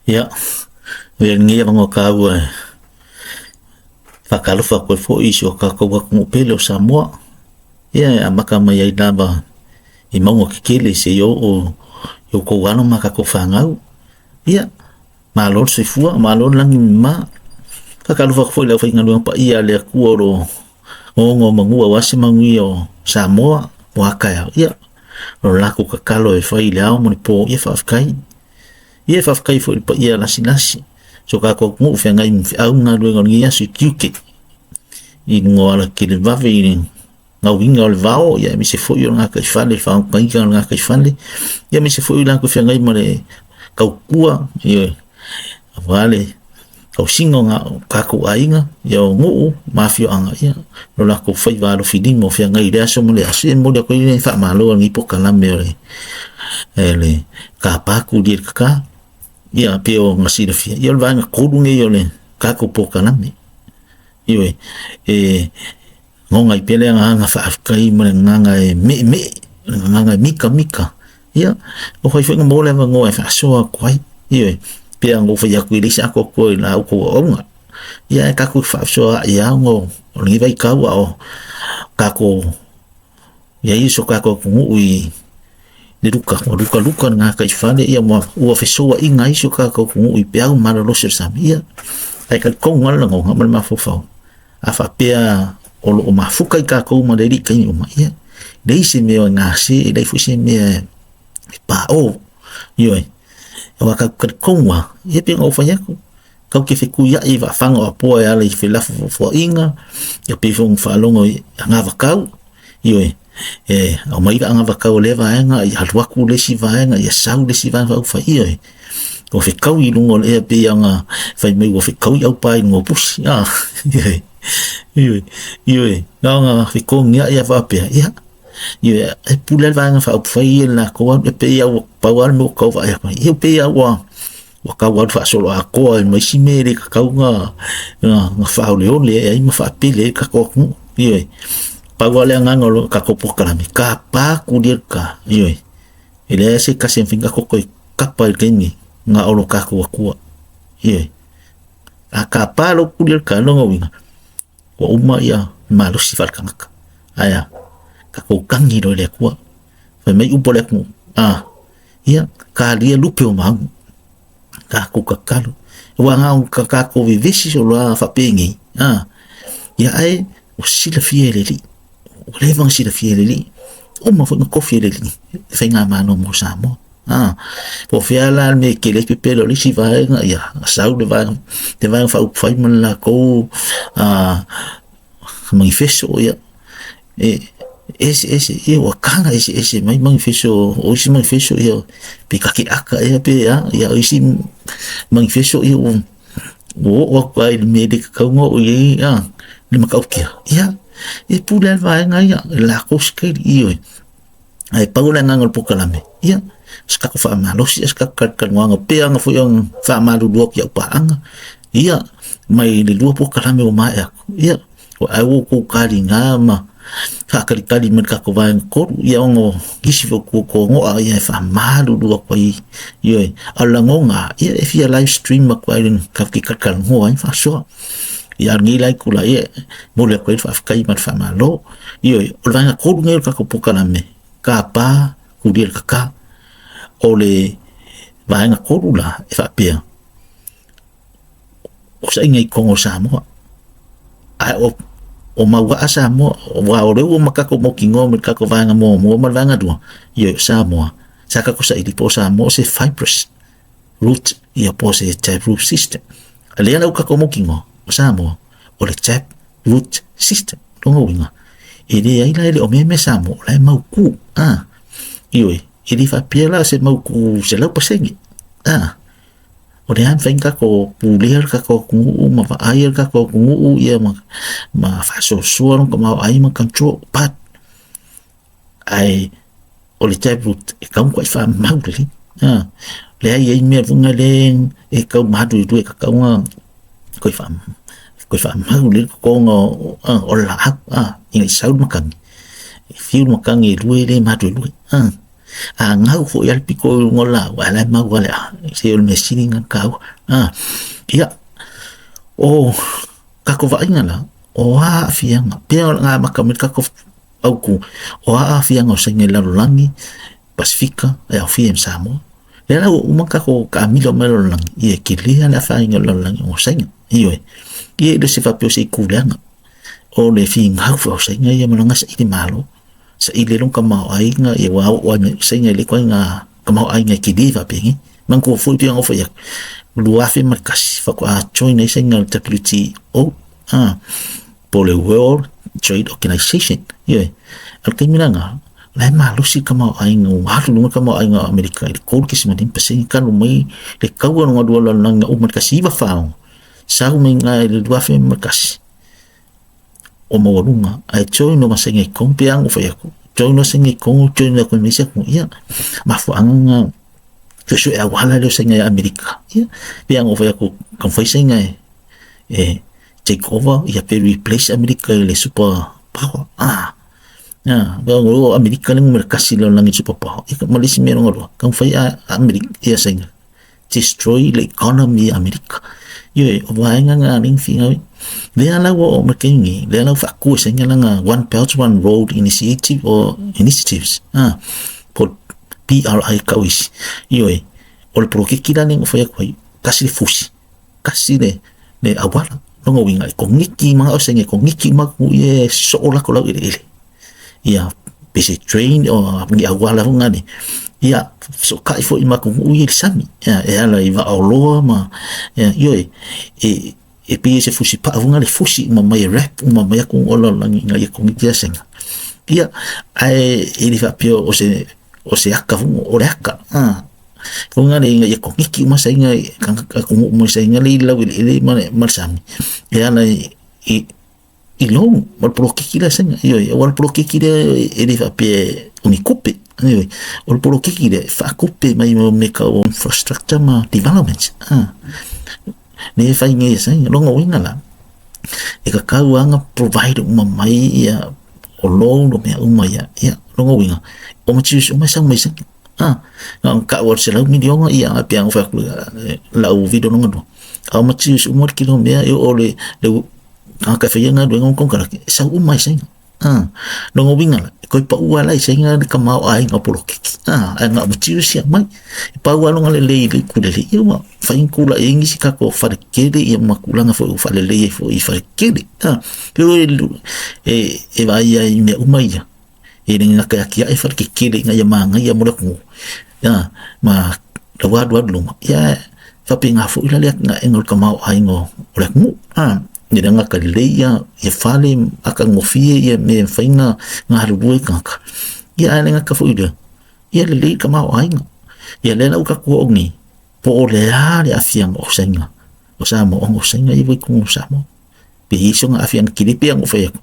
Ia, avea lenei avanoa taua e faatalofa atu ai foi i si o tatou atunuu pele o Samoa. Ia e amata mai ai lava i mauga tetele seia oo i outou alo ma tatou fanau. Ia, malo le soifua, malo le lagi e mama. Faatalofa atu foi i le aufaigaluega paia a le Atua o lo o nonomanu aua se manuia o Samoa mo a taeao. Ia, o le latou tatalo e fai i le ao ma le po, ia faafetai. Ia e faafetai foi i le paia lasilasi so tatou atunuu feagai ma feau ma galuega o lenei aso i tiute i luga o alatelevave i le gauina o le vao, ia aemaise foi o le gataifale, faaotaina o le gataifale, ia aemaise foi o latou feagai ma le tautua, ia aua le tausiga o tatou aiga, ia o nuu ma afioaga, ia lo latou faiva alofilima o feagai i lea aso ma lea aso. Ia e momoli atu ai le faamalo a lenei polokalame o le tapa tuli e le kaka. Ia pei ona silafia, ia o le vaega tolu nei o le tatou polokalame. Ioe, e goga ai pea le agaga faafetai ma le agaga e meemee, le agaga e mitamita. Ia, ua fai foi na maua le avanoa e faasoa atu ai. Ioe, pei ona ou fai atu e leai se atoatoa i la outou auauna. Ia ae tatou fefaasoaai lava ona o lenei vaitau a o tatou i ai so tatou atunuu i le luka, ua lukaluka le gataifale, ia ua, ua fesouaina ai so tatou atunuu i peau malolosi o le sami. Ia, ae talitonu lava le lagona ma le mafaufau, a faapea o lo o mafuta i tatou ma le alii taimi uma, ia, leai se mea e gase, e leai foi se mea e paʻō. Ioe, aua tatou te talitonu lava, ia pei ona ou fai atu, tatou te fetuiai i vaafaga o Apoa e ala i felafofoaina, ia pei foi ona faalogo i anavatau, ioe, e aumai le anavatau a lea vaega, ia alu atu le isi vaega, ia sau le isi vaega faaupufai, ioe. Ua fetaui i luga o le ea pei ona fai mai ua fetaui aupa i luga o pusi, a, ioe, ioe, ioe, na ona fetogiai lava faapea, ia, ioe, e pule lava le vaega faaupufai ia i le latou alu, e pei lava ua pau lava le mea ua tau vaai atu ai, ia pei lava ua ua tau alu faasoloatoa ai ma isi mea e le tatau ona faaoleole ai ma faapele ai le tatou atunuu. Ioe. Pau lava le agaga o le tatou polokalame, tapa kulia le ta. Ioe. E leai se tasi e mafai ona tatou toe kapa i le taimi na o lo tatou Atua. Ioe. A tapa lou kulia le ta, lona uiga, ua uma ia malosi faaletagata. Ae a, tatou tagi loa i le Atua. Fai mai upu a le atunuu, a, ia, kalia lupe o mauga. Tatou tatalo. Ua na o tatou vevesi solo faapenei, a, ia ae ua silafia e le Alii. Ua leva ona silafia e le Alii. Uma foi ona tofi e le Alii le faigamalo mo Samoa. A, po o fea la le mea e tele ai pepelo o le isi vaega, ia, sau le vaega, le vaega faaupufai ma le latou manifesto, ia, e ese ese, ia ua taga ese ese mai manifesto, o isi manifesto, ia, pe kakeaka ea pe a, ia, o isi manifesto, ia, ua ua oo atu lava i le mea e le tatau ona oo i ai, a, le matautia, ia, e pule lava le vaega ia, i latou sikeli, ioe. Ae pau le agaga o le polokalame, ia, se tatou faamalosi, se tatou talatalanoaga, pei ona foi ona faamalulu atu i au paaga, ia, mai le lua polokalame ua maea atu, ia, ua ai ua outou taliga ma faatalitali mai le tatou vaega tolu, ia, ona o nisi foi o tuatuanoa, ia, e faamalulu atu ai, ioe, a o le lagona, ia, e fia live stream atu ai tatou te talatalanoa ai ma faasoa. Ia, a o lenei la itula, ia, e momoli atu ai le faafetai ma le faamalo. Ioe, o le vaega tolu lenei o le tatou polokalame, tapa, kulia le kaka. O le vaega tolu la e faapea, o saina i totonu o Samoa. Ae o o mauaa Samoa, aua o lea ua ma tatou mautinoa mai le tatou vaega muamua ma le vaega lua, ioe, o Samoa, sa tatou saili po o Samoa o se fibrous root, ia po o se tap root system. A lea la ua tatou mautinoa, o Samoa, o le tap root system. Lona uiga, e leai la e le o mea mea Samoa, o la e mautu. A, ioe, e le faapea la se mautu 100%. A, o le a mafai ona tatou pulea le tatou atunuu ma vaaia le tatou atunuu ia ma, ma faasoasoa lona tamaoaiga ma control, but ae o le taproot e tatau ona matuai faamau lelei. A, leai e i ai mea foi na le e tau maluelue e tatau ona toe faa toe faamau lelei le totoga o, o le laau, a, ina i sau le matagi, e fiu le matagi e lue le maluelue, a. A gau foi lava le pito i luga o le laau, ae o la e mau lava le a. Se o le mea sili lena ona taua. Ia, o tatou vaaiga la, o a aafiaga, pei ona amata mai le tatou autu, o a aafiaga o Saina i le lalolagi, Pasefika e aofia ai ma Samoa. Lea la ua uma ona tatou taamilo mai le lalolagi, ia e tele lava le afaina o le lalolagi ona o Saina. Ioe. Ia e le o se faapea o se itu leaga, o le finau foi o Saina ia ma lana saili malo, saili ai lona tamaoaiga, ia ua oo lava i Saina i le ituaiga tamaoaiga e tele faapenei. Manatua foi pei ona ou fai atu, 2001 faatoa join ai Saina i le WTO, po o le World Trade Organization. Ioe. A o le taimi lena, la e malosi le tamaoaiga, ua alu i luga le tamaoaiga o Amerika i le 3.5% talu mai le taua lona lua o le lalolagi na uma i le 1946, sau mai i ina i le 2001, ua maualuga. Ae join loa ma Saina i totonu, pei lava ona ou fai atu, join loa Saina i totonu, join atu ma isi atunuu, ia, mafuaaga lena suesue auala lea o Saina ia Amerika. Ia, pei lava ona ou fai atu, taumafai Saina e take over, ia pe replace Amerika i le super power. O Amerika le numera tasi i le lalolagi super power. Ia, ma le isi mea lona lua, taumafai Amerika, ia Saina destroy le economy a Amerika. Ioe, o vaega na lea na finau ai. Lea la ua oo mai le taimi nei, lea la ua faatu e Saina lana One Belt One Road Initiative or Initiatives, po o BRI kau isi. Ioe, o le poloketi la lea na ou fai atu ai, tasi le fusi, tasi le le auala. Lona uiga, e koneki manao e Saina e koneki uma atu ia e soo latou laueleele. Ia, pe se train o ni auala foi ngale. Ia, fesootai foi ma atunuu ia i le sami. Ia, e ala i vaaoloa ma, ia, ioe, e pei e se fusi paa foi ngale fusi uma mai e wrap uma mai atunuu o le lalolagi ina ia koneki ia Saina. Ia, ae e le faapea o se aka foi, o le aka. Foi ngale ina ia koneki uma Saina, atunuu uma i Saina le i le laueleele ma le sami. E ala i i loan ma le poloketi lea Saina. Ioe, aua o le poloketi lea e le faapea o ni tupe. Ioe, o le poloketi lea e faatupe mai mo mea tau infrastructure ma development. Lea e fai nei e Saina. Lona uiga la, e tatau lava ona provide uma mai ia o loan o mea uma ia. Ia, lona uiga, o materials uma e sau mai Saina. Na ona tau o le $100 miliona ia pei ona ou fai atu i lau video lona lua. A o materials uma le kilo mea e oo le tagata e faia galuega ma konekarate, e sau uma i Saina. Lona uiga la, e toe pau lava la i Saina le tamaoaiga o poloketi. Ae na o materials ia aumai. E pau lava lona lelei i le itu lelei, ia ua mafai ona tulai ai nisi tatou fale tetele ia ma tulaga foi ua faalelei ai foi i fale tetele. E vaai ai i mea uma ia. E le gata e atiae fale tetele ina ia manaia mo le atunuu, ia, ma lau alu alu luma, ia, e faapena foi la le atinaega o le tamaoaiga o le atunuu. E le gata lelei ia, ia fale matagofie ia mea e mafai ona galulue ai tagata, ia ae le gata foi i lea, ia lelei le tamaoaiga. Ia lea la ua tatou oo nei, po o le a le aafiaga o Saina, o Samoa, ona o Saina ia ua i totonu o Samoa. Pe i ai sona aafiaga tele pei ona ou fai atu,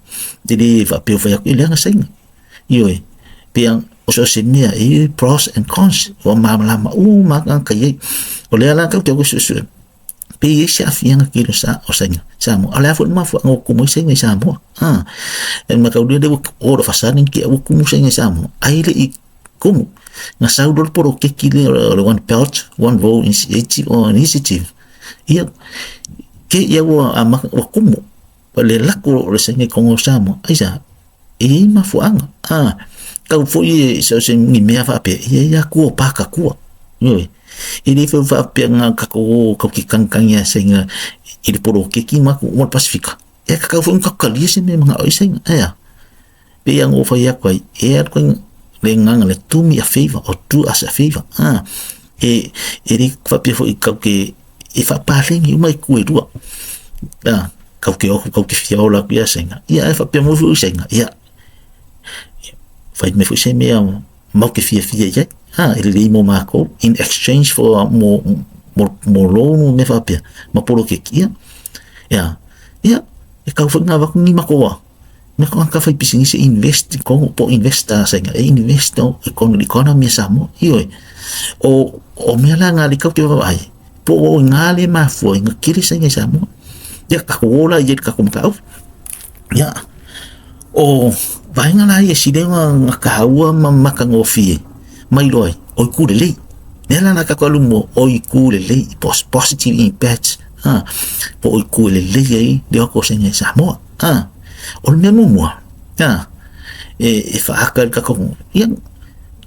e le faapea ua fai atu e leaga Saina. Ioe, pei o so o se mea e i ai pros and cons, ua malamalama uma lava tagata i ai. O lea la tatou te o e suesue, pe i ai se aafiaga tele o Saina Samoa. A o le a foi le mafuaaga ua tumu ai Saina i Samoa? E mataulia lea ua all of a sudden te i ua tumu Saina i Samoa, ai le i tumu. Na sau loa le poloketi lea o le One Belt, One Road Initiative, or Initiative. Ia, te i ua amata, ua tumu. O le lako o le Saina i totonu o Samoa, aisea? E i ai mafuaaga. Tau foi e so o se ni mea faapea, e i ai lava tua o pakatua. Ioe. E le fai faapea na tatou o tatou te tagitagi ia Saina i le poloketi ma le Pasefika. E tatau foi ona tatou talia se mea e manao ai Saina. Ae a? Pei ona ou fai atu ai, e alu kai le agaga le do me a favor or do us a favor. E le faapea foi tatou te e faapaleni uma itu e lua. Tatou te o atu tatou te fia ola atu ia Saina, ia ae faapea mai foi Saina, ia fai mai foi se mea matou te fiafia i ai. E lelei mo matou in exchange for mo loan mea faapea ma poloketi. Ia, ia, ia, e tau foi ona avatu ni matou mea tagata fai pisinisi e invest i totonu po o investor Saina e invest i totonu i le economy a Samoa. Ioe, o mea la na lea tatou te vaavaai, po o i ina lea e mafua ai ona tele Saina i Samoa. Ia, tatou o la i ai i le tatou mataupu. Ia, o vaega la ia e sili ona taua ma matagofie. mailoa ai o itu lelei. Lea la na tatou alu mo o itu lelei, positive impact, a po o itu e lelei ai le o atu o saina i Samoa. A o le mea muamua, a e faaata i le tatou, ia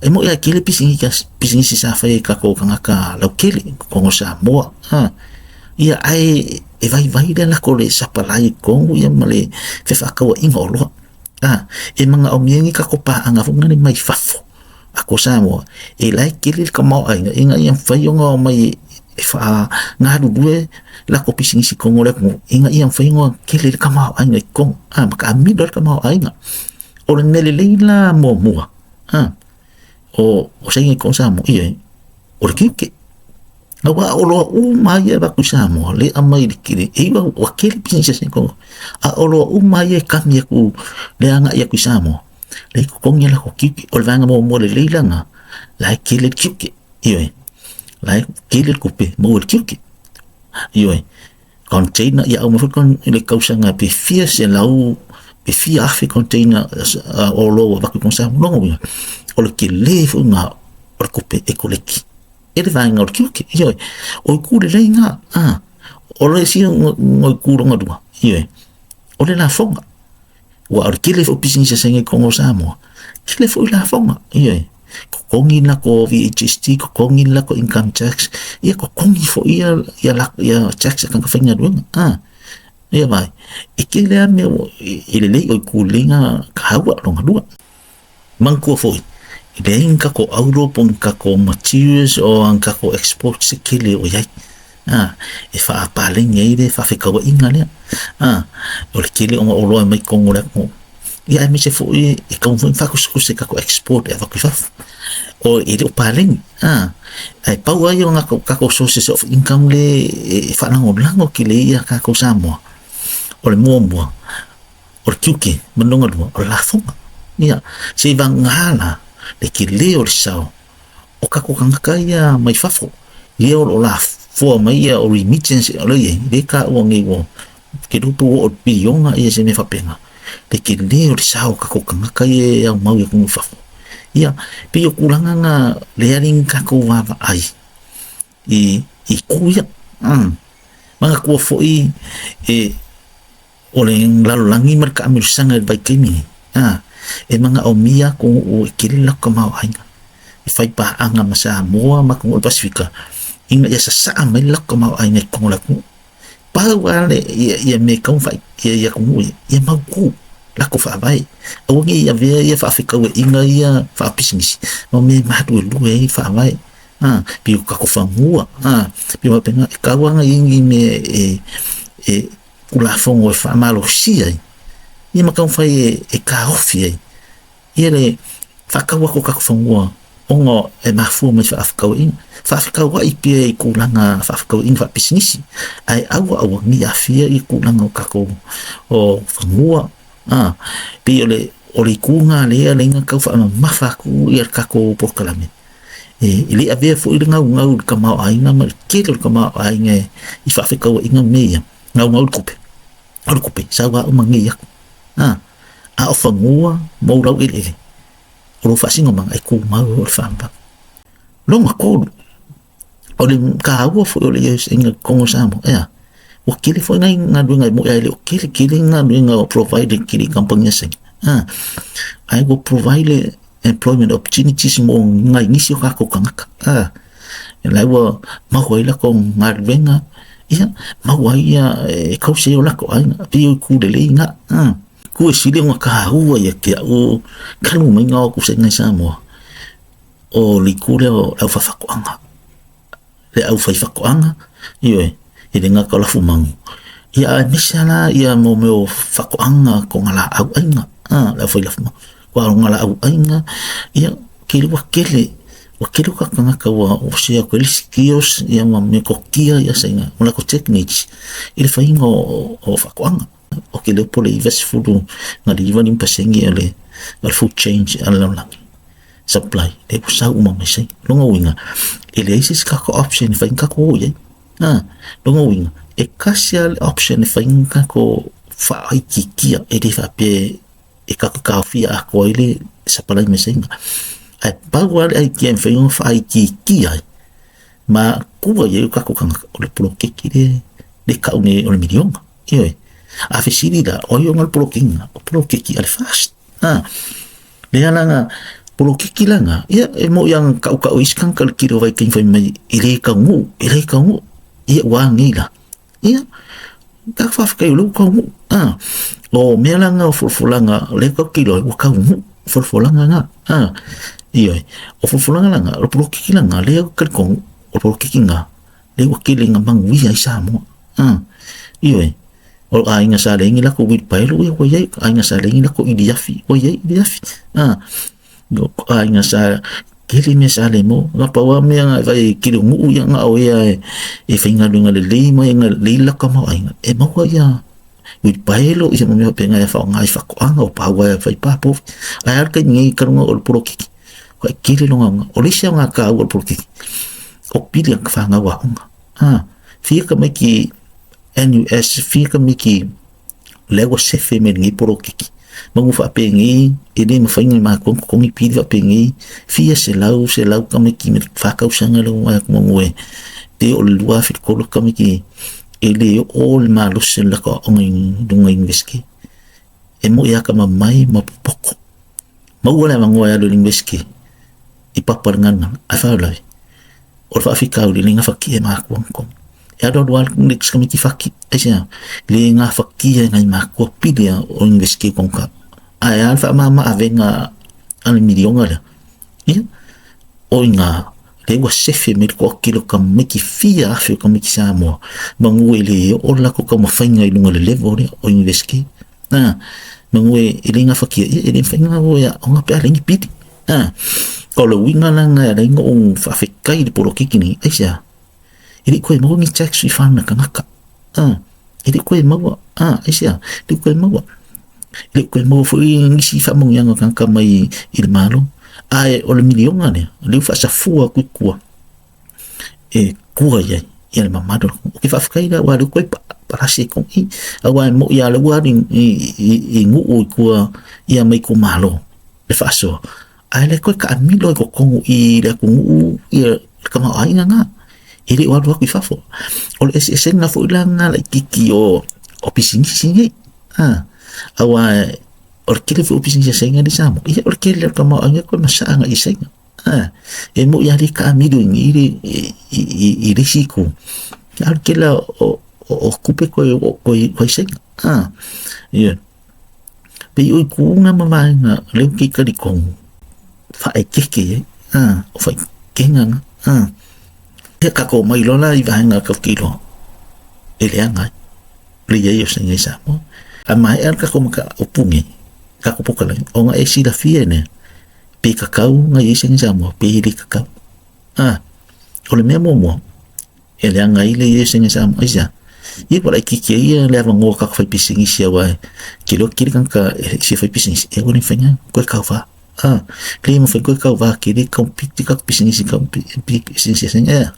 e moi a kele pisinisi sa fai e tatou tagata lautele totonu o Samoa. A ia ae e vaivai le lako le sapalai i totonu ia ma le fefaatauaiga o oloa. A e manaomia ni tatou paaga foi lea mai fafo a ko Samoa e la e tele le tamaoaiga ina ia mafai ona omai e faagalulue latou pisinisi i totonu o le atunuu ina ia mafai ona tele le tamaoaiga i totonu, a ma taamilo ai le tamaoaiga. O le mea lelei la muamua, a o saina i totonu o Samoa, ioe, o le tiute. Aua o oloa uma ia e avatu i Samoa, le aumai i le tele, e iu ua tele pisinisi a saina i totonu, a o oloa uma ia e kami atu le agai atu i Samoa, lea e totogi a latou tiute. O le vaega muamua lelei la lena, la e tele le tiute, ioe, la e tele le tupe maua i le tiute, ioe. Container, ia aumai foi i le tausaga pe fia selau, pe fia afe container o oloa ua avatu i totonu o Samoa. Lona uiga, o le tele foi lena o le tupe e koleki e le vaega o le tiute, ioe. O itu lelei na, a o le isi o itu lona lua, ioe, o le lafoga. Ua o le tele foi o pisinisi a saina i totonu o Samoa, tele foi lafoga, ioe. Totogi latou VHST, totogi latou income tax, ia totogi foi ia tax a tagata faigaluega. A ia vai, e tele lava mea e lelei o itu lelei na taua lona lua. Manatua foi, e leai ni tatou auro po o ni tatou materials o ni tatou export se tele o i ai. A, e faapaleni ai le faafetauaiga lea. A, o le tele ona oloa e mai totonu o le atunuu. Ia aemaise foi e tatau foi ona faatusatusa i tatou export e avatu i fafo. O e le o paleni. A, ae pau lava ia o tatou sources of income le e faalagolago tele ai ia tatou Samoa. O le muamua, o le tiute, ma le lona lua, o le lafoga. Ia, se i vagana la le tele o le sao o tatou tagata ia mai fafo, ia o lo o lafoa mai ia o remittance o lea e i ai, lea e taua nei ua ke iloa po ua oo i le piliona ia se mea faapena, le tele o le sao o tatou tagata ia e aumau i atunuu i fafo. Ia, pei o tulaga na lea alii ni tatou vaavaai i itu ia. Manatua foi e o le lalolagi ma le taamilosaga i le vaitaimi lenei, a, e manaomia atunuu e tele le latou tamaoaiga e fai paaga ma Samoa ma atunuu o le Pasefika ina ia sasaa mai le latou tamaoaiga i totonu o le atunuu. Pau lava le ia mea e tatau ona fai ia atunuu ia, ia mautu latou faavae. Aua ne i avea ia faafetauaiga ia faapisinisi ma mea e maluelue ai faavae. A, pei o tatou fanua, a, pei faapena, e tatau lava ona i ai ni mea e Tulafono e faamalosia ai, ia ma taumafai e taofi ai ia le faatau atu o tatou fanua ona e mafua mai faafetauaiga. Faafetauai pea i tulaga faafetauaiga faapisinisi, ae aua aua ne i aafia i tulaga o tatou o fanua. A, pei o le o le itu lena lea lea na tau faamamafa atu ia le tatou polokalame. E le avea foi le gaugau i le tamaoaiga ma le tele o le tamaoaiga i faafetauaiga mea ia. Gaugau le tupe. O le tupe, sau lava uma nei atu. A, a o fanua ma ou laueleele, o lou faasinomaga e tumau ai o le faamamalu. Lona tolu, o le taua foi o le ioseina i totonu o Samoa, e a? Ua tele foi nai galuega e moi ae le o tele tele galuega o provide e tele kamupani a saina. A, ae ua provide employment opportunities mo nai nisi o tatou tagata. A, la ua maua ai latou galuega, ia, maua ai ia e tausi ai o latou aiga, pei o itu lelei na. A, ku e sili ona taua ia te au talu mai na o atu saina i Samoa, o le itu lea o le aufaifaatoaga. Le aufaifaatoaga, ioe, e le gata o lafumanu, ia aemaise lava la ia mo mea o faatoaga togalaau aina, a, le aufai lafumanu. Aua o galaau aina, ia, ke ua tele, ua tele o tatou tagata ua share atu ai le skills ia ma metotia ia saina ma latou techniques i le faiga o faatoaga. O ke leo po le 95% o le food change a le lalolagi supply lea ua sau uma mai saina. Lona uiga, e leai se isi tatou option e fai ni tatou o i ai. A, lona uiga, e tasi lava le option e fai ni tatou faaitiitia, e le faapea e tatou taofia atoa ai le sapalai mai saina. Ae pau lava le aikia e mafai ona faaitiitia ai ma kua i ai o tatou tagata o le poloketi le le tau nei o le miliona. Ioe. A fesili la, o ai ona le poloketi lena? O poloketi a le FAST. Ah, lea la na poloketi la na, ia e mo ia kau kau isi tagata le kilo vai fai mai e le taunuu, e le taunuu. Ia ua nei la. Ia, ka faafetai o lea ua taunuu. Ah, o mea la na o folafolaga lea tau kilo ua taunuu folafolaga na. Ah, ioe. O folafolaga la na, o poloketi la na, lea talitonu o poloketi na, lea ua tele ina manuia ai Samoa. Ah, ioe. O aiga sa leai ni latou uilipaelo, ia ua iai, aiga sa leai ni latou iliafi, ua iai iliafi. Ah, aiga sa tele mea sa le maua. Na pau lava mea na vai kili o nuu ia na o ia e faigaluega lelei ma ia lelei laka ma aiga. E maua ia uilipaelo ia ma mea faapena e faaaoga i faatoaga o paua e fai papo. Ae a le taimi nei talu ona o le poloketi. Ua tele lona aoga. O le isi aoga taua o le poloketi, o pili a fanau aoga. Ah, fia tamaiti NUS, fia tamaiti lea ua sefe mai lenei poloketi. Ma ua faapenei, e le mafai ona matua ona totogi pili faapenei, fia selau, selau tamaiti me 4 tausaga lea ua atu manu e pe o le 2003 tamaiti e le oo le malosi o le latou aoga i luga University. E moi atamamai ma popoto. Maua le avanoa e alu i le University i papa le galugalu, ae faalavelave o le faafitauli le gafatia e matua ona totogi. E alu alu lava le tamaiti fati, aisea? Le gafatia e nai matua pili o University o taugata. Ae a le faamama avega a le miliona lea? Ia, o ina lea ua sefe mai le toatele o tamaiti fia afe o tamaiti Samoa manu e le oo le latou taumafaiga i luga o le level lea o University. Ah, manu e le gafatia, ia e le mafai ona o e aoga pe a leai ni pili. Ah, o le uiga la lena e ala ai ona ou faafetai i le poloketi lenei, aisea? E le i toe maua ni tax refund a tagata. Ah, e le i toe maua. Ah, aisea? E le i toe maua. E le i toe maua foi nisi faamanuiaga o tagata mai i le Malo. Ae o le miliona lea, lea ua faasafua atu i tua e tua i ai ia le mamalu. Ou te faafetai la aua lea ua toe palasi ai i aua e moi lava lea ua alu i nuu i tua ia mai itumalo le faasoa. Ae le toe taamilo i totonu i le atunuu ia le tamaoaiga lena. E le o alu atu i fafo. O le eseesega foi la lena laitiiti o pisinisi nei. Ah, aua o le tele foi o pisinisi a Saina lea i Samoa, ia o le tele o le tamaoaiga toe masaa agai i Saina. Ah, e moi lava le taamilo i i le isi itu. A o le tele o tupe toe oo i Saina. Ah, ia. Pei o itu na ma vaega lea ou te talitonu faaeteete ai. Ah, o faikega na. Ah. Ia tatou omai loa la i vaega tatou te iloa e leaga ai le i ai o Saina i Samoa. A maea le tatou mataupu nei, tatou polokalame, ona e silafia lea, pe tatau ona i ai Saina i Samoa, pe le tatau. Ah, o le mea muamua, e leaga ai le i ai o Saina i Samoa, aisea? Ia ua laitiiti ai ia le avanoa o tatou faipisinisi aua e te iloa tele tagata e fia faipisinisi, e aua ne i mafai ona toe tauva. Ah, le mafai toe tauva tele compete tatou pisinisi pisinisi a Saina, ea.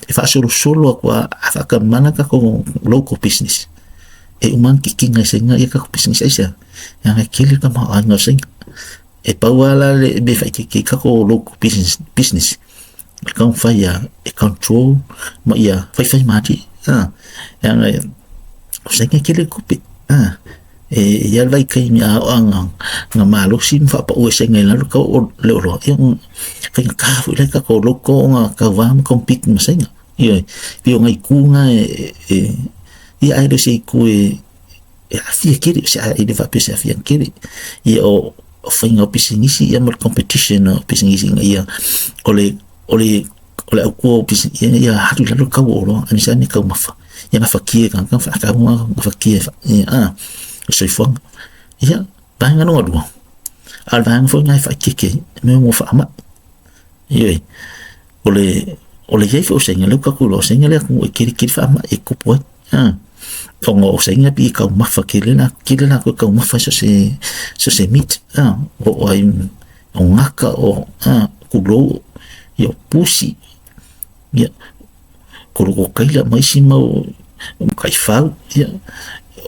E faasolosolo atu a faatamala tatou local business. E uma ona kikiga e Saina ia tatou pisinisi, aisea? Leaga e tele le tamaoaiga o Saina. E pau lava la le mea e faaitiitia ai tatou local business, o le taumafai ia e control ma ia faifai malie. Ah, leaga o Saina e tele le tupe. Ah, e i ai le vaitaimi a oo ina malosi ma faapau e Saina i lalo tau o le oloa, ia faigata foi la i tatou local ona tauva ma compete ma Saina. Ioe, pei o nai itu na ia ae le o se itu e aafia tele, e le faapea o se aafiaga tele. Ia o faiga o pisinisi ia ma le competition o pisinisi ina ia o le o le o le autua o pisinisi ia, ia alu i lalo le tau o oloa, aemaise lava mea taumafa. Ia gafatia e tagata faatau, gafatia e le soifuaga. Ia, vaega lona lua, a o le vaega foi lena e faaeteete ai, mea mo faamai. Ioe, o le i ai foi o Saina, lea ua tatou iloa, o Saina le atunuu e tele tele faamai e tupu ai. Ah, ona o Saina pei e taumafa tele la tele latou e taumafa so se meat. Ah, o ai o gata o tulou, ia o pusi, ia kolokokaila ma isi mau taifau, ia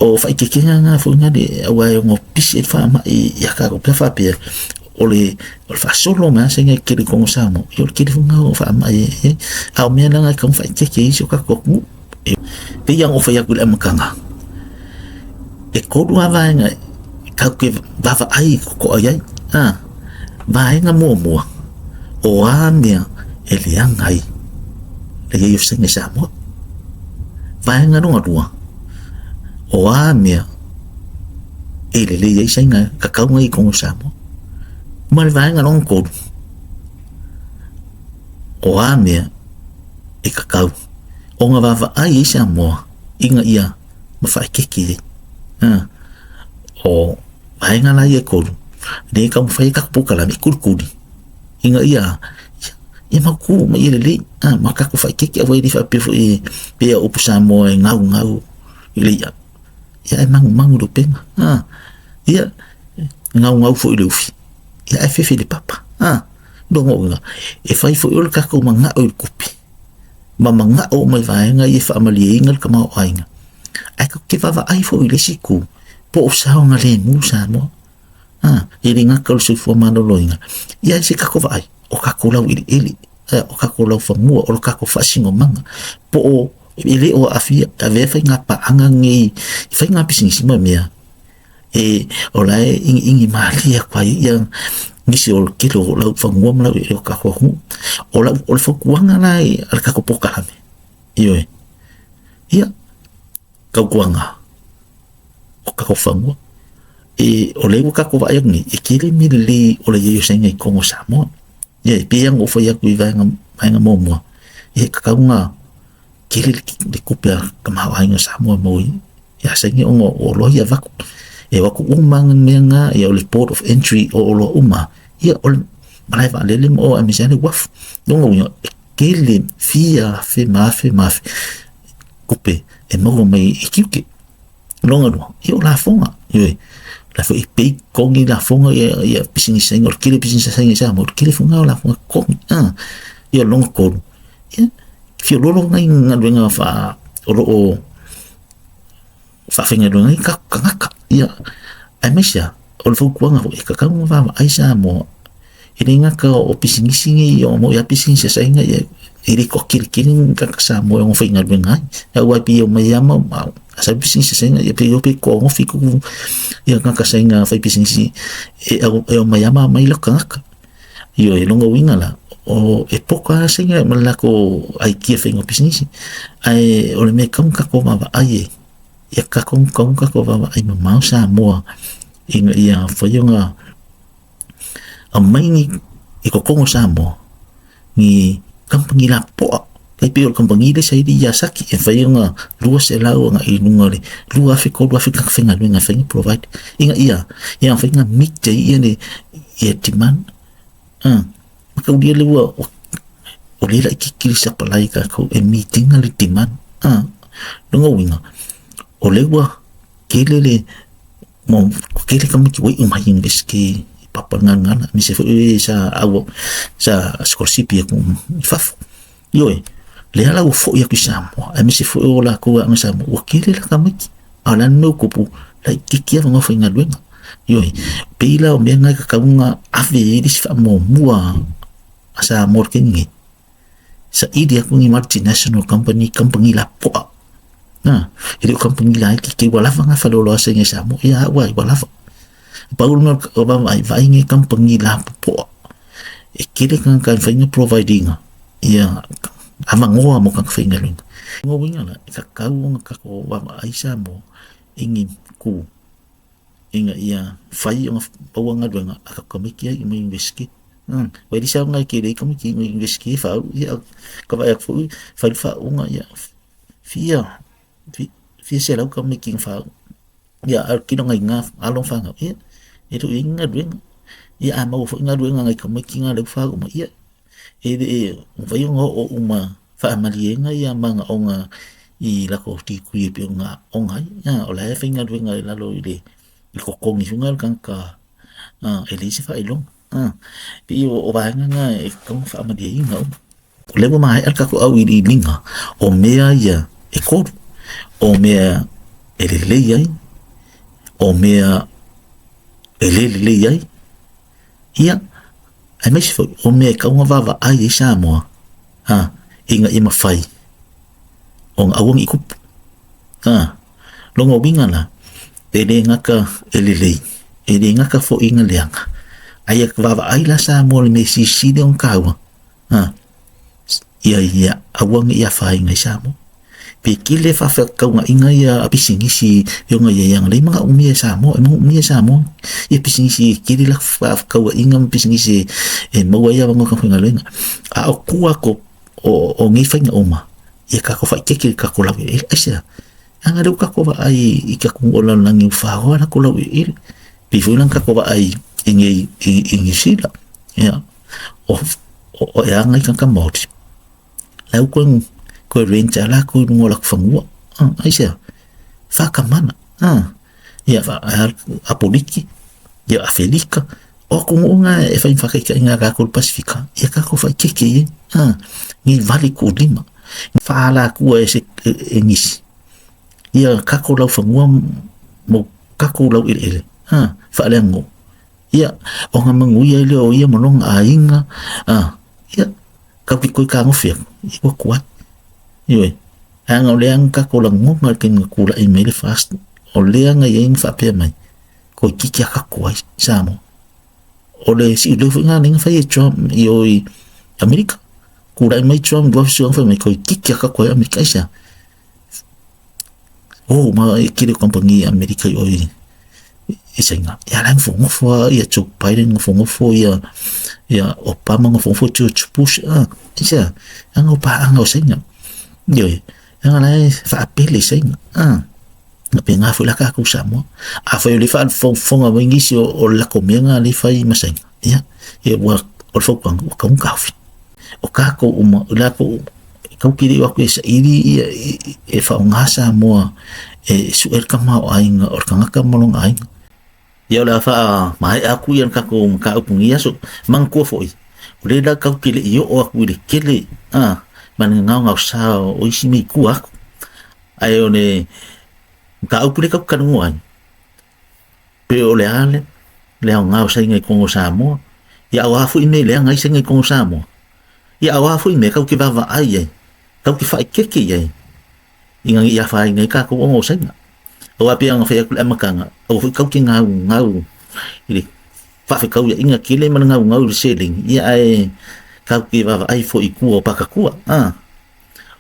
o faaeteetega na foi na le aua e ono pisi ai le faamai ia tatou pe a faapea. O le faasolo mai lava saina e tele i totonu o Samoa, ia o le tele foi lena o faamai e i ai. A o mea la na e tatau ona faaeteete i ai si o tatou atunuu. E pei lava ona ou fai atu i le amataga, e 3 lava vaega tatou te vaavaai totoa i ai. Vaega muamua, o a mea e leaga ai le i ai o saina i Samoa. Vaega lona lua, o a mea e lelei ai saina tatau ona i ai i totonu o Samoa. Ma le vaega lona tolu, o a mea e tatau ona vaavaai ai Samoa ina ia faaeteete i ai. O vaega la ia e 3, lea e taumafai ai tatou polokalame e kulikuli ina ia ia mautu ma ia lelei, ma tatou faaeteete aua e le faapea foi e pei o upu Samoa e gaugau i le i'a, ia ae manumanu i le upega. Ia, gaugau foi i le ufi, ia ae fefe i le papa. Lona uiga, e fai foi o le tatou manao i le tupe, ma manao uma i vaega ia e faamalieina le tamaoaiga, ae tatou te vaavaai foi i le isi itu, po o saogalemu Samoa. E le gata o le soifua maloloina, ia ae se tatou vaai, o tatou laueleele, o tatou laufanua, o le tatou faasinomaga, po o e le o aafia, avea faiga paaga nei i faiga pisinisi ma mea, e o la e iniini malie atu ai ia nisi o le tele o laufanua ma laueleele o tatou atunuu. O lau o le fautuaga la a le tatou polokalame, ioe, ia tautuana o tatou fanua. E o lea ua tatou vaai atu nei, e tele mea lelei o le i ai o saina i totonu o Samoa. Ia e pei lava ona ou fai atu i vaega muamua, e tatau ona tele le tupe a le tamaoaiga o Samoa e maua ia saina ona o oloa ia e avatu. E o atu uma lava mea na, ia o le port of entry o oloa uma, ia o le malae vaalele ma o aemaise lava le uafu. Lona uiga, e tele fia afe ma afe ma afe tupe e maua mai i tiute. Lona lua, ia o lafoga, ioe, la foi e pay totogi lafoga ia ia pisinisi saina, o le tele o pisinisi saina i Samoa, o le tele foi lena o lafoga totogi. Ia lona tolu, ia fiololo nai galuega faa o lo o faafaigaluega ai tatou tagata. Ia, aemaise lava o le fautuaga foi e tatau ona vaavaai Samoa e le gata o pisinisi nei o mo ia pisinisi a saina ia e le toateletele ni tagata Samoa e ono faigaluega ai. Aua e pei e omai lava ma sa pisinisi a saina ia pei o pe toagofi ku ia tagata saina fai pisinisi e e omai lava ma aumai latou tagata. Ioe, lona uiga la, o e poka lava saina ma le latou aikia faiga o pisinisi. Ae o le mea e tatau ona tatou vaavaai ai, ia tatou tatau ona tatou vaavaai mamao Samoa ina ia mafai ona aumai ni i totonu o Samoa ni kamupani lapopoa. E pei o le kamupani lea sa i ai Yazaki e mafai ona 200 agai i luga o le 2000, 3000 tagata faigaluega e mafai ona provide ina ia ia mafai ona meet ai ia le ia demand. Mataulia lea ua o lea laitiiti le supply a tatou e meet ina le demand. Lona uiga, o lea ua tele le mo tele tamaiti ua iu mai University i papa galgala aemaise foi o e sa au sa sikolasipi atu i fafo. Ioe, lea la ua foi atu i Samoa, aemaise foi o latou e aoga i Samoa, ua tele la tamaiti. A o le a le mea ua tupu, laitiiti avanoa faigaluega. Ioe, pei la o mea na e tatau ona ave i ai le isi faamuamua a Samoa i le taimi nei, saili atu ni multinational company, kamupani lapopoa. Na, e le o kamupani laiti, ua lava na faleoloa a saina i Samoa, ia au ai, ua lava. Pau le mea o vaavaai, vaai ni kamupani lapopoa e tele tagata e mafai ona provide ina ia avanoa mo tagata faigaluega. Lona uiga la, e tatau ona tatou vaavaai Samoa i ni ku ina ia fai ona maua galuega a tatou tamaiti ia mai University. Ua e le saoga e tele ai tamaiti i University e faaulu, ia ka vaai atu foi fai le faauuga ia fia fia selau tamaiti na faauu. Ia a o le tino nai na alo ma fanau, ia e le o i ai ni galuega. Ia a maua foi galuega a nai tamaiti na lea ua faauu mai, ia e le mafai ona oo uma faamalieina ia manaoga i latou degree e pei ona aooga ai. O la e faigaluega i lalo i le totogi foi lena o le tagata e leai se faailoga. Pei o vaega na e tatau ona faamalieina uma. O lea ua maea le tatou auiliiliga o mea ia e 3, o mea e lelei ai, o mea e le lelei ai, Ia, aemaise foi o mea e tau ona vaavaai ai Samoa, a, ina ia mafai ona aua ne i tupu. A, lona uiga la, e le gata e lelei, e le gata foi ina leaga, ae ia vaavaai la Samoa i le mea silisili ona taua, a, ia ia aua ne i afaina i Samoa. Pe tele faafetauaiga ia a pisinisi e ona ia ia lei manaomia e Samoa, e manaomia e Samoa ia pisinisi e tele la faafetauaiga ma pisinisi e maua ai avanoa faigaluega. A o tua atu o nei faiga uma, ia tatou faaeteete i le tatou laueleele. Aisea? Leaga o lea ua tatou vaai i ke atunuu o le lalolagi ua faoa latou laueleele. Pei foi la ona tatou vaai i nei i Niu Sila. Ia, o e ana i tagata Māori, la ua toe toe rent lava latou i luga o latou fanua. Aisea? Faatamala. Ia, Apoliki, ia Afelika, o atunuu na e fai ma faataitaiga a tatou i le Pasefika, ia tatou faaeteete i ai, nei vale tuulima, faaalatua e se e nisi, ia tatou laufanua ma tatou laueleele, faaleaganuu. Ia, ona manuia ai lea o ia ma lona aiga, ia, tatou te toe fetagofi atu, ia ua tuai. Ioe, leaga o lea na tatou lagona i le taimi na tulai mai ai le FAST, o lea na i ai na faapea mai, toeitiiti lava tatou ai Samoa. O le siuleu foi lena na fai e Trump i o i Amerika. Tulai mai Trump 2010 fai mai toeitiiti lava tatou ai Amerika. Aisea? O ma e tele o kamupani Amerika i o i i Saina. Ia la e nofonofo lava ia Joe Biden, nofonofo ia ia Obama, nofonofo George Bush. Ah, aisea? Leaga o paaga o Saina. Ioe, leaga la e faapele i Saina. Ah. Na pēnā foi la tatou Samoa. Afai o lea e faafogafoga mai nisi o le latou mea lena lea e fai ma Saina, ia, ia ua, o le fautuaga, ua tatau ona taofi. O tatou uma, o latou uma, e tatou te le i o atu e saili ia, e faaaoga Samoa e sue le tamaoaiga o le tagata ma lona aiga. Ia o le a faamaea atu ia le tatou mataupu i lenei aso. Manatua foi, o lea la tatou te le i oo atu i le tele a, ma le gaogaosa o isi mea i tua atu. Ae o le mataupu lea tatou te talanoa ai, pe o le a le aoga o Saina i totonu o Samoa, ia a o a foi mea e leaga ai Saina i totonu o Samoa, ia a o a foi mea tatou te vaavaai ai, tatou te faaeteete i ai, ina ne i afaina ai tatou ona o Saina. Aua pei ona fai atu i le amataga, aua foi tatou te gaugau i le faafetauaiga tele ma le gaugau i le seleni, ia ae tatou te vaavaai foi i tua o pakatua. A.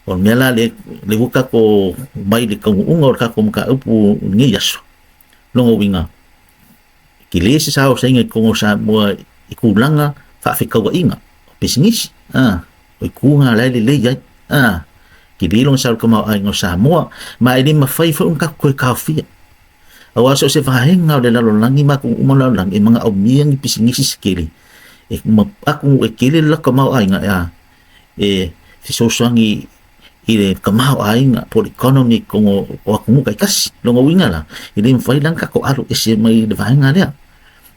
O le mea la lea, lea ua tatou mai i le taunuuga o le tatou mataupu i lenei aso, lona uiga, e tele se sao o Saina i totonu o Samoa i tulaga faafetauaiga, o pisinisi, a, o itu na la e lelei ai, a, tele lona sao i le tamaoaiga o Samoa, ma e le mafai foi ona tatou toe taofia. Aua so o se vaega o le lalolagi ma atunuu uma o le lalolagi e manaomia ni pisinisi se tele, e atunuu e tele le latou tamaoaiga, a, e fesoasoani i le tamaoaiga po o le economy i totonu o atunuu taitasi. Lona uiga la, e le mafai la ona tatou alo ese mai le vaega lea.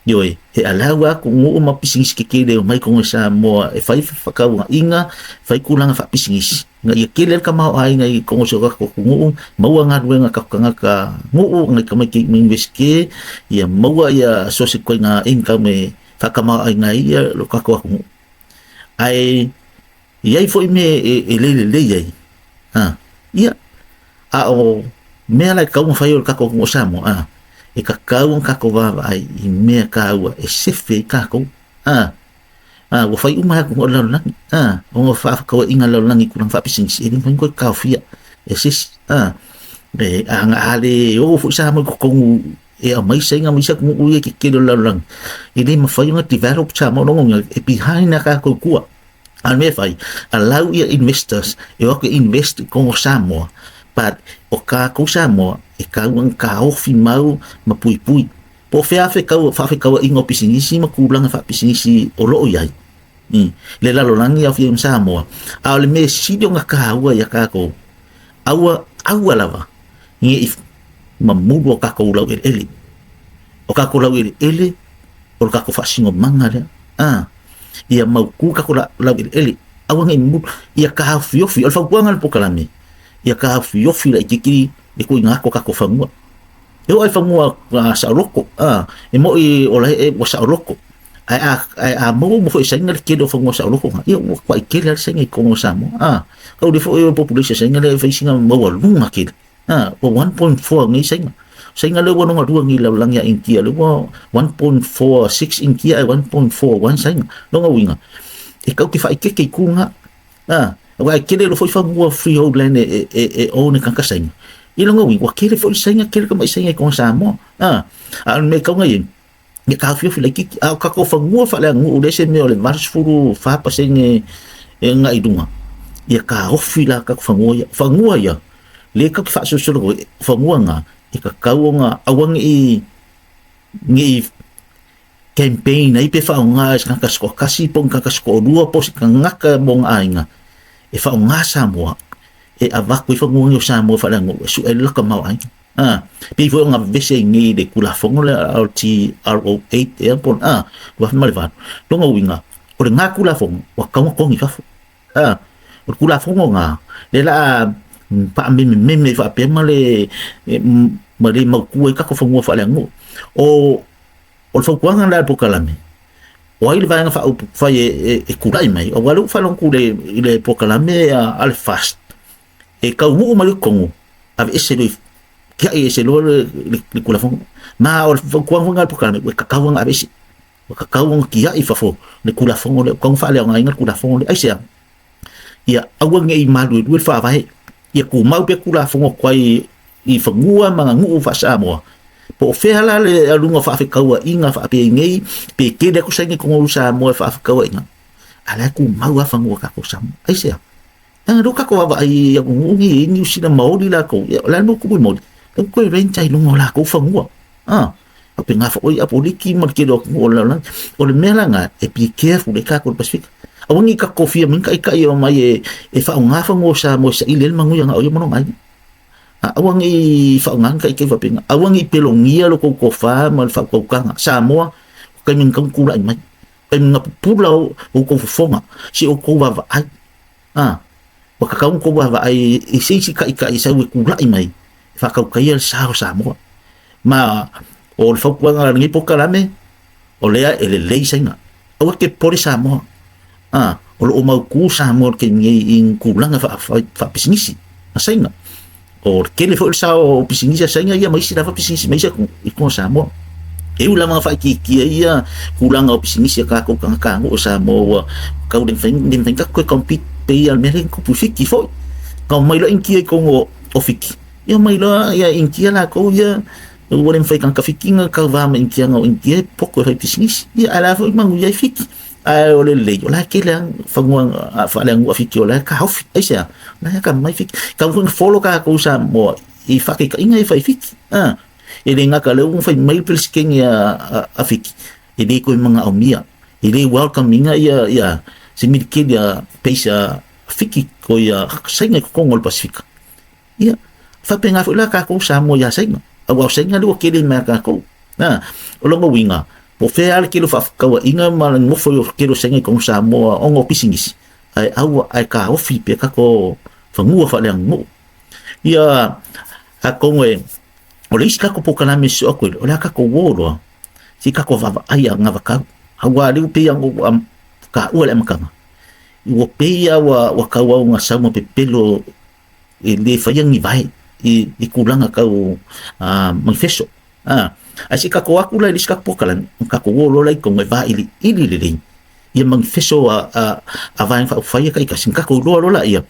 Ioe, e allow lava atunuu ma pisinisi tetele e omai i totonu o Samoa e fai fefaatauaiga, fai tulaga faapisinisi, ina ia tele ai le tamaoaiga i totonu o si o tatou atunuu, maua galuega a tatou tagata nuu, nai tamaiti i Iunivesite, ia maua ia so o se ituaiga income e faatamaoaiga ai lo tatou atunuu. Ae i ai foi mea e le lelei ai, a, ia, a o mea la e tatau ona fai o le tatou atunuu o Samoa, a, e tatau ona tatou vaavaai i mea taua e sefe ai tatou, a, a, ua fai uma lava atunuu o le lalolagi, a, ona o faafetauaiga a le lalolagi i tulaga faapisinisi, e le mafai ona toe taofia e se isi, a, e, a, a le o foi Samoa i totonu e aumai Saina ma isi atunuu ia i tetele o le lalolagi, e le mafai ona develop Samoa, lona uiga e behind a tatou i tua. A o le mea e fai, allow ia investors e o atu e invest i totonu o Samoa, but o tatou Samoa e tatau ona taofi mau ma puipui. Po o fea faafetauaiga o pisinisi ma tulaga faapisinisi o lo o i ai i le lalolagi aofia ai ma Samoa. A o le mea e sili ona taua ia tatou, aua, aua lava ne i mamulu o tatou laueleele. O tatou laueleele, o le tatou faasinomaga lea. A, ia mautu tatou laueleele, aua ne i mamulu, ia taofiofi. O le fautuaga a le polokalame, ia taofiofi laitiiti le tuuina atu o tatou fanua. E oo lava i fanua saoloto, a, e moni o la e ua saoloto. Ae a, ae a maua uma foi e Saina le tele o fanua saoloto na, ia ua matuai tele lava le Saina i totonu o Samoa. A, kau le foi o le population a Saina lea e fai sina maualuga tele. A, ua 1.4 nei Saina. Saina lea ua lona lua nei i le lalolagi a Initia, lea ua 1.46 Initia ae 1.41 Saina. Lona uiga, e tau te faaeteete i tu na. A, aua e tele loa foi fanua freehold land e, e, e, e own e tagata Saina. I lona uiga, ua tele foi le Saina, tele tamai Saina i totonu o Samoa. A, a o le mea e tau na i ai, ia taofiofi laitiiti. A o tatou fanua faaleaganuu lea se mea o le 84% e agai i luga, ia taofi la tatou fanua ia. Fanua ia, lea tatou te faasolosolo ai, o fanua na, e tatau ona aua ne i ne i campaign ai pe faaaoga e se tagata se toatasi po o ni tagata se toalua po o se tagata mo ona aiga e faaaoga Samoa e avatu ai fanua nei o Samoa faaleaganuu e sue ai le laka tamaoaiga. A, pei foi ona vevesi ai nei i le Tulafono lea LTRO8 ea po o le a, 2008. Lona uiga, o lena Tulafono ua tatau ona togi i fafo. A, o le Tulafono lena, lea la a faamemememe ai faapea ma le ma le mautu ai tatou fanua faaleaganuu. O o le fautuaga lea a le polokalame, o ai le Vaega Faaupufai e, e, e tulai mai, aua lea ua faalogo atu i le, i le polokalame a, a le FAST, e taunuu mai i totonu, aveese loa i tiai ese loa le, le, le Tulafono. Ma o le fautuaga foi lena a le polokalame, ua tatau ona aveese. Ua tatau ona tiai i fafo le Tulafono lea, ua tatau ona faaleaogaina le Tulafono lea. Aisea? Ia aua ne i maluelue le Faavae, ia tumau pea Tulafono tuai i fanua ma nuu faa-Samoa. Po o fea la le aluga o faafetauaiga faapenei, pe tele atu saini i totonu o Samoa e faafetauaiga, a o la e tumau lava fanua o tatou Samoa. Aisea? Leaga lea ua tatou vaavaai i atunuu nei e i ai Niu Sila Maori latou, ia o le a le mea ua tupu i Maori? Lea ua toe rent ai i luga o latou fanua. Ah, faapena foi Apoliki ma le tele o atunuu o le lalolagi. O le mea la lena, e be careful ai tatou i le Pasefika. Aua ne i tatou tofia mai ni taitai e omai e, e faaaoga fanua o Samoa e saili ai le manuia na o ia ma lona aiga. Aua ne i faaaoga ni taitai faapena. Aua ne i pelogia lo tou tofa ma le faautautaga. Samoa, o taimi na tatau ona tulai mai. Taimi na pupula o outou fofoga, se i outou vaavaai. A, ua tatau ona outou vaavaai i se isi taitai e sau e tulai mai e faatautaia le sa o Samoa. Ma o le fautuaga a lenei polokalame, o lea e lelei Saina. Aua e te popole Samoa. A, o lo o mautu Samoa i le taimi nei i ni tulaga faapisinisi a Saina. O le tele foi o le sao o pisinisi a Saina ia ma isi lava pisinisi mai isi atunuu i totonu o Samoa. E ui lava ina faaitiitia ia tulaga o pisinisi a tatou tagatanuu o Samoa ua tau le mafai le mafai ona tatou toe compete pei lava o le mea lea na tupu i Fiti foi. Na omai loa Initia i totonu o Fiti, ia omai loa ia Initia latou ia ua le mafai e tagata Fiti ona tauva ma Initia ona o Initia e poto e fai pisinisi. Ia ae o la foi e manuia ai Fiti. Ae o le lelei, o la e tele lava fanua faaleaganuu a Fiti o la e taofi. Aisea? O la e atamamai Fiti. Tatau foi ona follow tatou Samoa i faataitaiga ia e fai i Fiti. A, e le gata o lea ua fai mai le Peresetene a Fiti, e le toe manaomia, e le welcome ina ia, ia se militeli a base a Fiti ko ia Saina i totonu o le Pasefika. Ia, faapena foi la tatou Samoa iā Saina. Aua o Saina lea ua tele mai a tatou. Na, o lona uiga, po o fea lava le tele o faafetauaiga ma le nofo o le tele o Saina i totonu o Samoa ona o pisinisi, ae aua, ae taofi pea tatou fanua faaleaganuu. Ia, atonu e, o le isi tatou polokalame e sosoo atu ai, o le a tatou o loa, se i tatou vaavaai i anavatau. Aua o lea ua pei lava ona taua i le amataga, ua pei lava ua tauau ina sau ma pepelo e le faia ni vae i, i tulaga tau manifesto. A, ae se i tatou atu la i le isi tatou polokalame, ona tatou o loa la i totonu e vailiili lelei ia manifesto a, a, a Vaega Faaupufai ia taitasi, ona tatou iloa loa laia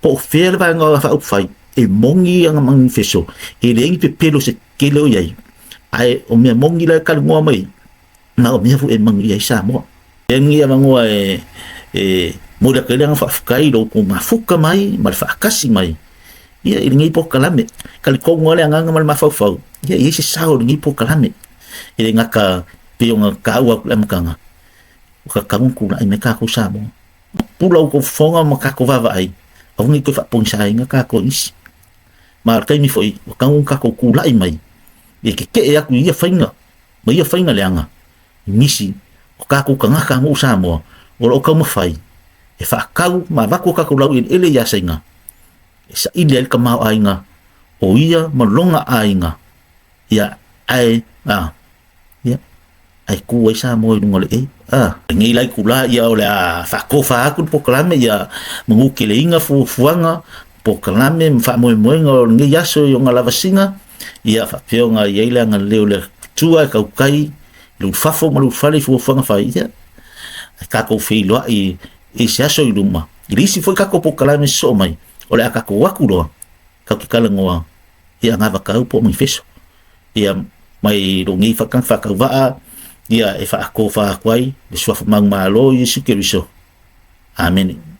po o fea le Vaega Faaupufai e moni ana manifesto, e leai ni pepelo se tele o i ai, ae o mea moni la e talanoa mai ai, ma o mea foi e manuia ai Samoa. E lenei avanoa e, e momoli atu ai le agaga faafetai i lo outou mafuta mai ma le faatasi mai ia i lenei polokalame. Talitonu lava le agaga ma le mafaufau, ia e i ai se sao i lenei polokalame. E le gata pei ona taua atu i le amataga, ua tatau ona tulai mai tatou Samoa. Pula outou fofoga ma tatou vaavaai, aua ne i toe faapogisaina tatou e nisi. Ma o le taimi foi, ua tatau ona tatou tulai mai e tetee atu i ia faiga ma ia faiga leaga i nisi o tatou tagata nuu Samoa o lo o taumafai e faatau ma avatu o tatou laueleele iā Saina e saili ai le tamaoaiga o ia ma lona aiga, ia, ae, a, ia, Ae tu ai Samoa i luga o le e. A, lenei la itulā, ia o le a faatofa atu le polokalame, ia manuteleina fuafuaga, polokalame ma faamoemoega o lenei aso i ona lavasiga, ia faapea ona i ai le agalelei o le Atua e tautai i le ulufafo ma le ulufale i fuafuaga fai, ia, ae tatou feiloai i se aso i luma, i le isi foi tatou polokalame sosoo mai, o le a tatou o atu loa, tatou te talanoa i anavatau po o manifeso. Ia, mai lou nei faatanga faatauvaa, ia e faatofa atu ai le suafa manumalo o Iesu Keriso. Amene.